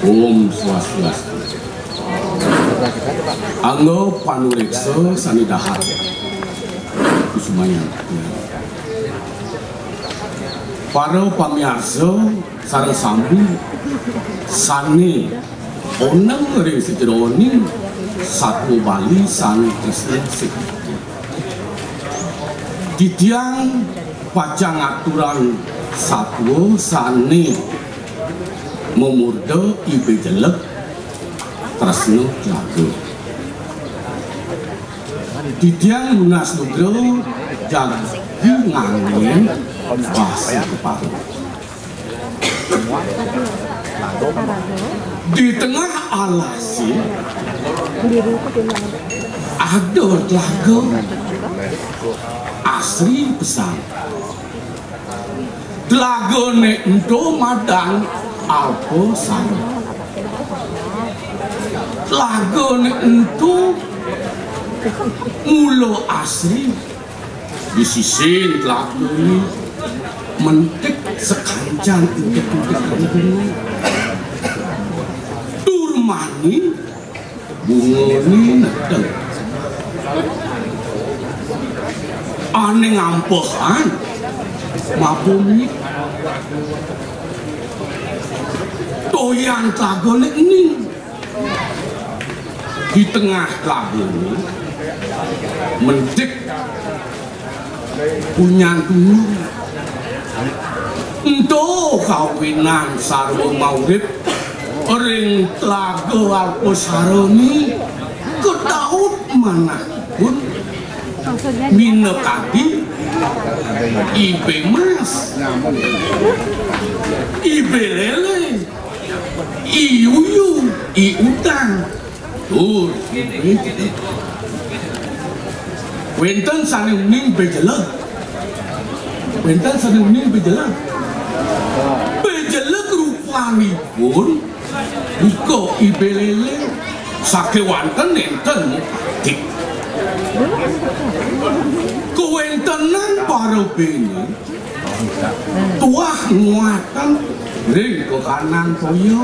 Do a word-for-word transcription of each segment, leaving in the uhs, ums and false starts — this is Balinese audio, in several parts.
Om Swastiastu. Angga panureksa sane dahat. Kusumayang. Para pamiarsa sareng sami sane oneng ring sajeroning satua Bali sane tresna sih. Titiang pacang ngaturang satua sane mamurda I B Jelek tresna Telaga. Titiang nunas lugra jagi nganggen basa Jepara. Di tengah alase ada telaga asri pesan. Telagane ento madan Alpasara. Telagane ento mula asri. Di sisin telagane mentik sakancan indik-indik lempung. Tur mani bungane nedeng. Ane ngampehan mabumi. Toyan telagane ening. Di tengah telagane mentik punyan tunung. Ento kawinan sarwa maurip ring Telaga Alpasarane ketaut manahipun minakadi I B Mas, I B Lele, I Yuyu, I Utang. Tur, wenten sane uning I B Jelek. Wenten sane uning I B Jelek. I B Jelek rupanipun buka I B Lele. Sakewanten nenten mukadik. Kawentenan para bene tuah nguatan ring kekanan toya.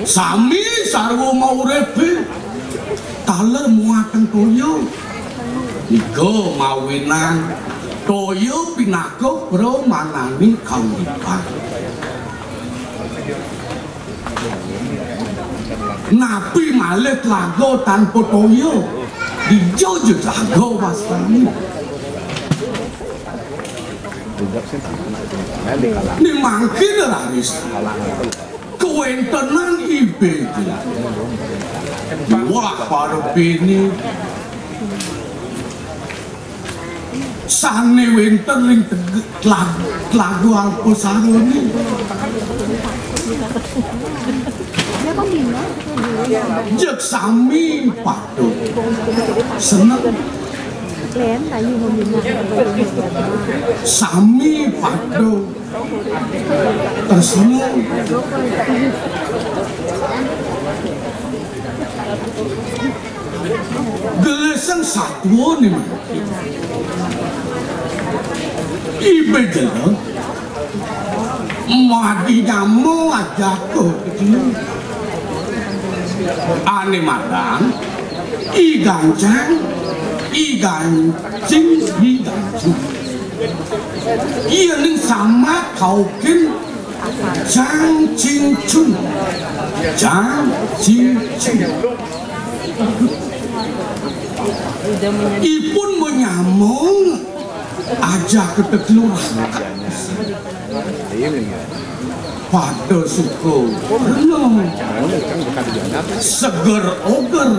Sami sarwa mauripe taler muatan toya. Nika mawinan toya pinaka pramananing kauripan. Napi malih telaga tanpa toya? Dija ja telaga wastane. Ni mangkin raris kawentenan I B Jelek. Wah, para bene sane wenten ring teg-, tlag-, Telaga Alpasarane. Jeg sami pada seneng. Sami pada tresna. Gelisang satua ni, I B Jelek madi nyama ajaka kecil. Ane madan I Gancang, I Gancing, I Gancing. Yening sambat kaukin Jang Cing Cung. Jang Cing Cung. Ipun manyama ajaka tetelurahan. Pada suka renung. Seger oger.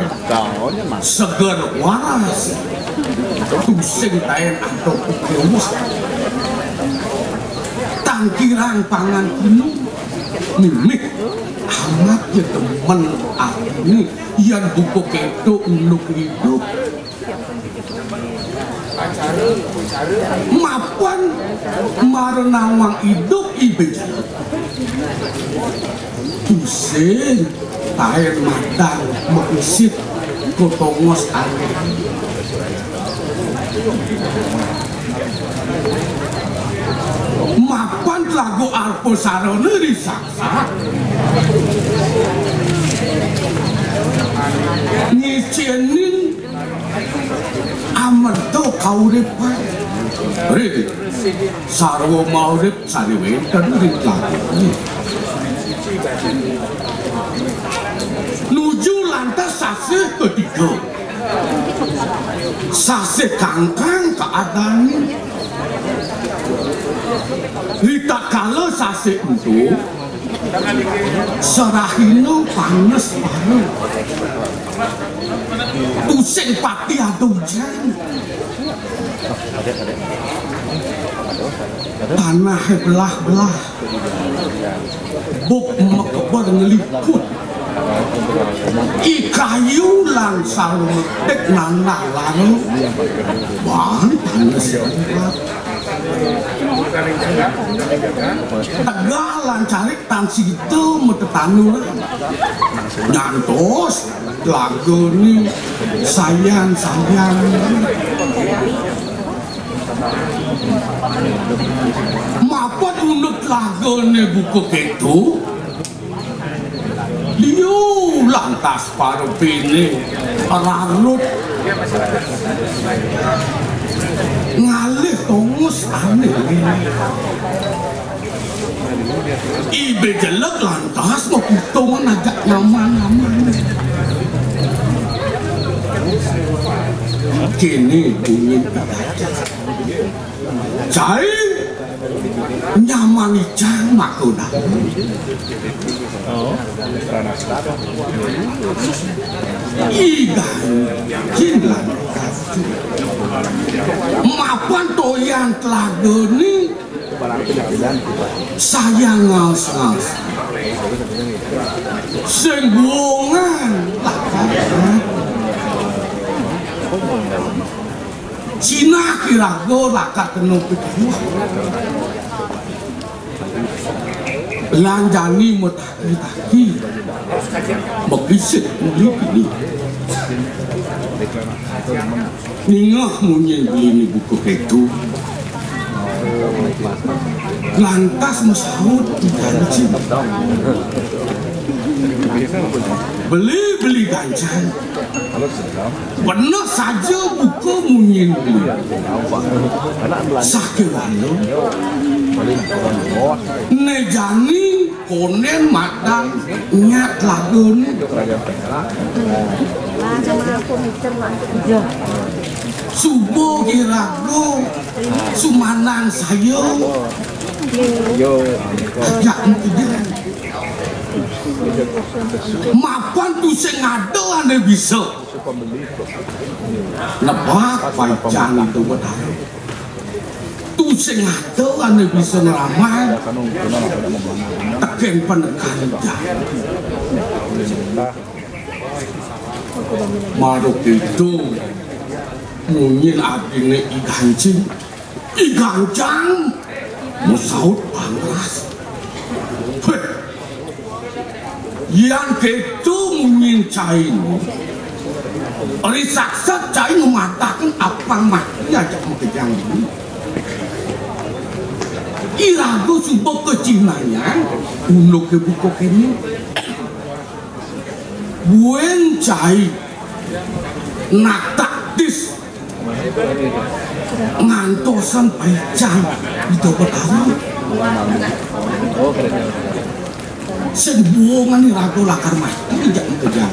Seger waras. Tusing taen antuk kewuh. Tangkirang pangan kinu. Mimih amat ya demen atine. Yan buka keto unduk idup. Mapan mara nawang idup I B Jelek. Tusing taen madan makesit. Kotongos ane. Mapan Telaga Arpa Sarana risaksak. Ngicénin amerta kauripan. Ri, sarwa maurip sané wénten ring telaga. Nuju lantas sasih ketiga. Sasih kangkang kaadané. Ritatkala sasih ento, sarahina panes para. Tusing pati ada ujan. Tanahé belah-belah. Buk makeber ngeliput. I kayu lan sarwa metik nanah lara. Ban panes. Tegal lan carik tan sida matetanduran. Nyantos telagané sayan-sayan. Mapan unduk telagané buka kéto. Liu lantas para bhiné rarut ngalih tongos ané. Ibe jelek lantas makutung ajak nyaman-nyaman. Kéné bunyin pidajak. Cai nyaman icang maka dadi. Igan jin lan mapan toyan telagané. Sayang ngaos-ngaos. Sing buungan lakar. Sinah iraga lakar kena pituduh. Lan jani mataki-taki. Makisit uli kini. Ningeh munyin beliné buka kéto. Lantas masaut I Gancing. Beli, Beli Gancang. Beneh saja buka munyin beli. Sakéwala. Né jani kondén madan nyat lagun. Suba iraga sumanang saya. Ajak mukidin. Mapan tusing ada ané bisa. Nebak paican Ida Betara. Tusing ada ané bisa ngramal tekén panekan jagat. Mara kéto munyin adiné I Gancing. I Gancang masaut pangras. Héh. Yan kéto munyin cainé. Ari saksat cai ngamadahang apang mati ajak makejang dini. Iraga suba kacinayan, unduké buka kéné. Buin cai nak taktis. Ngantosan paican Ida Betara. Sing buungan iraga lakar mati jak makejang.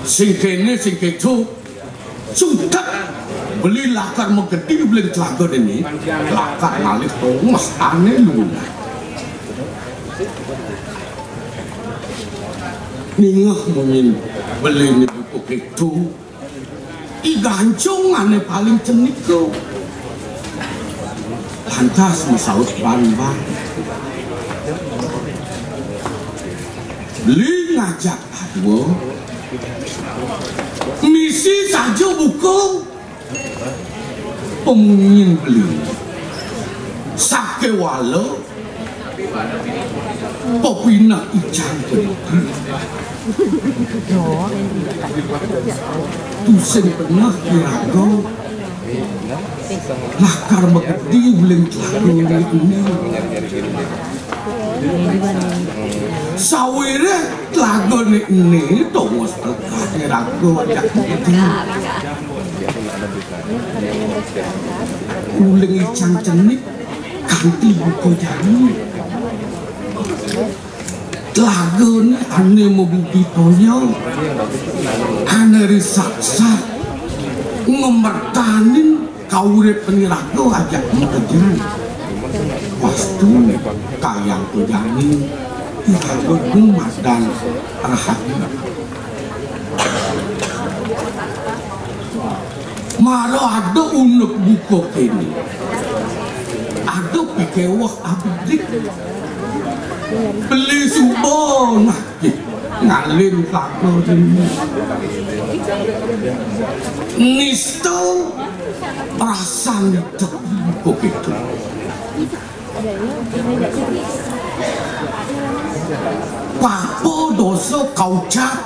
Sing kéné, sing kéto. Sutek beli lakar magedi beli telaga dini. Lakar ngalih tongos ané lunas. Ningeh munyin beliné buka kéto. I Gancang ané paling cenik. Lantas masaut ban-ban. Beli ngajak adua. Misi saja buka. Pamunyin beli. Sakéwala Pepineh icang. Tusing peneh iraga lakar magedi uling telaga ene. Sawiréh telaga ene tongos lekad iraga ajak magedi. Uling icang cenik kanti buka jani. Telagane ane mabudi toya, ane risaksak, ngemertanin kauripan iraga ajak makejang. Wastu kayang to jani, iraga gumadan rahayu. Mara ada unduk buka kene. Ada pikewah abidik. Beli suba nah ngalin telaga dene. Nista rasan ita buka kene. Papa dosa kaucap,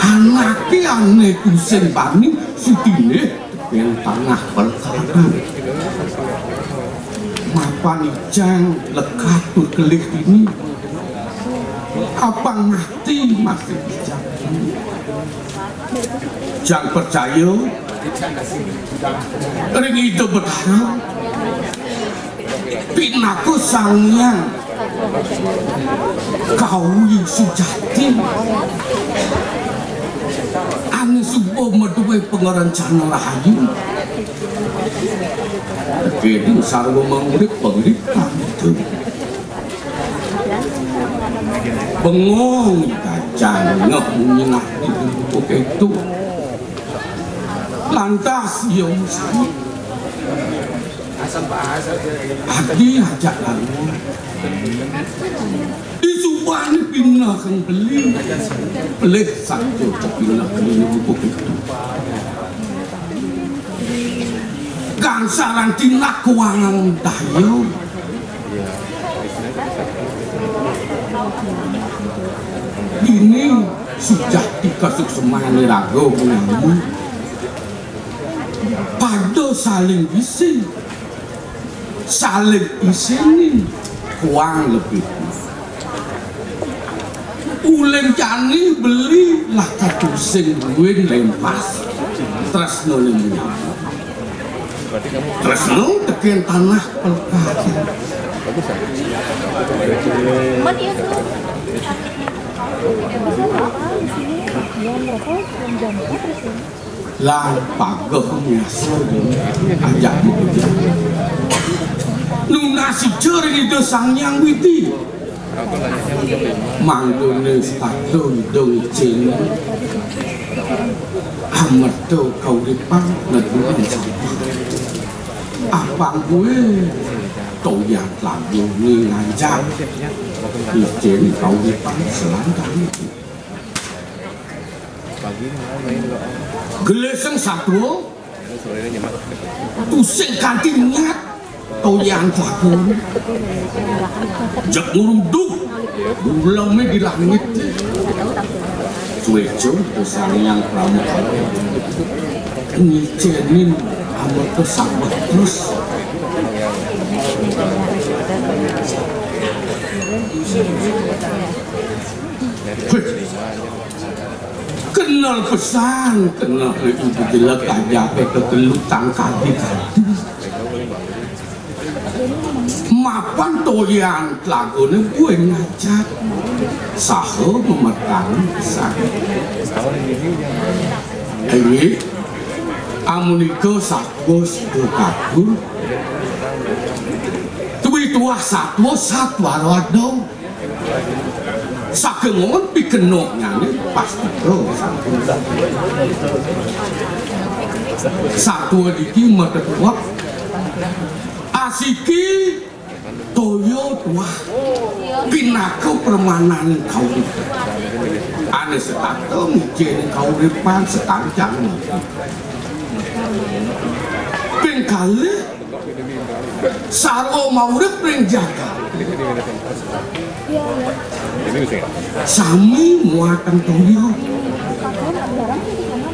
anake ane tusing bani sutine tekén tanah pelekaran. Mapan icang lekad tur kelih dini. Apang ati masih icang. Icang percaya ring Ida Betara. Pinaka Sang Hyang Kawi sujati ane suba madué pangarencana rahayu. Kéné sarwa mangurip panguripan. Bengong gajah ngeh munyi nadi buka kéto. Lantas ia mesti adi ajak lalu. Disubane pineh kang beli. Pelih saja pineh kang beli buka kéto. Gangsaran tindak kuangan daya. Dini sujati kasuksemane raga menawi pada saling bisi, saling isinin kuang lebih. Uling jani beli lakar tusing buin lempas. Tresna ning menyang. Tresna tekén tanah pelkat. Lan pageh nyasar dene ajak makejang. Nunas ica ring Ida Sang Hyang Widi. Mangdane setata Ida ngicén. Amerta kauripan neduhan sabar. Apang buin toyan telagane ngajak ngicén kauripan selantang. Gelising satua, tusing kanti niat toyan telaga. Jeg nguruduk, buleme di langit. Suéca Ida Sang Hyang Pramukara ngicénin amerta sabeh terus. Héh. Kenel pesan, kenel ibu jelek aja ke ketelutang kadi-kadi. Mapan toyan telagane buin ngajak. Saha memetang pesan. Inggih, amunika satua sida katur. Tuwi tuah satua satwara ada. Saking wong pikenohnyane pasti pro. Satua diki matetuak asiki toya tuah pinaka permanan kaurip. Ane setata ngicen kauripan sekancang. Ping kalih sarwa maurip ring jagat. Sami muatan toya.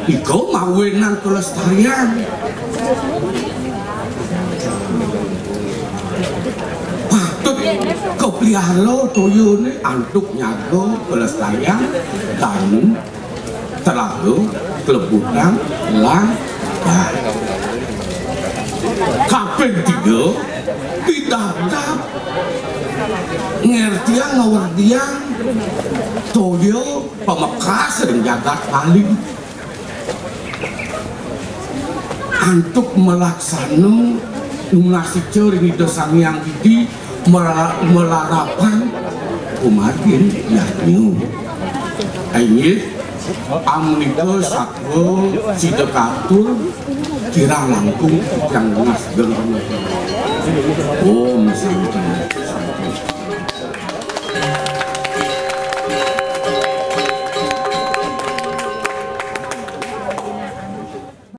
Iku mawinan kelestarian. Patut kepliara toyane antuk nyaga kelestarian dan terlalu kelebutan lan kaping tiga, pidabdab ngertiang ngawerdiang toya pamekas ring jagat Bali. Antuk melaksana nunas ica ring Ida Sang Hyang Widi mela-, melarapan kumargin yadnya. Inggih, amunika satua sida katur kirang langkung titiang nunas geng. Om Santi.